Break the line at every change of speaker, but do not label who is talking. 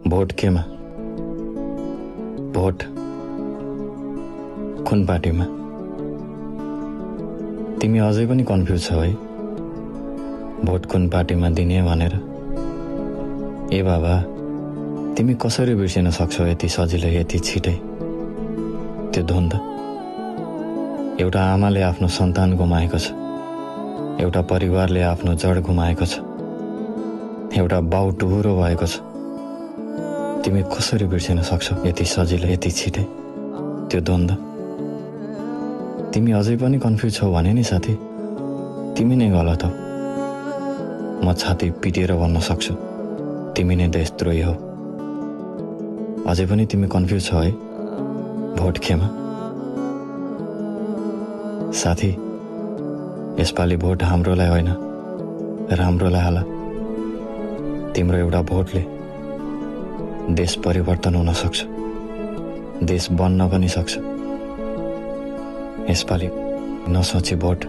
Vote केमा? Vote कुन पार्टीमा? तिमी अझै पनि कन्फ्युज छौ है भोट कुन पार्टीमा दिने भनेर। ए बाबा, तिमी कसरी बिर्सिन सक्छौ यति सजिलै यति छिटै त्यो द्वन्द? एउटा आमाले आफ्नो सन्तान गुमाएको छ, एउटा परिवारले आफ्नो जड गुमाएको छ, एउटा बाउ टुहुरो भएको छ। तिमी कसरी बिर्सिन सक्छौ यति सजिलै यति छिटै त्यो द्वन्द? तिमी अझै पनि कन्फ्युज छौ भने नि साथी, तिमी नै गलत हौ। म छाती पिटेर भन्न सक्छु तिमी नै देशद्रोही हौ। अझै पनि तिमी कन्फ्युज छौ है भोट केमा? साथी, यसपालि भोट हाम्रोलाई होइन राम्रोलाई हाल। तिम्रो एउटा भोटले देश परिवर्तन हुन सक्छ, देश बन्न पनि सक्छ। यसपालि नसोची भोट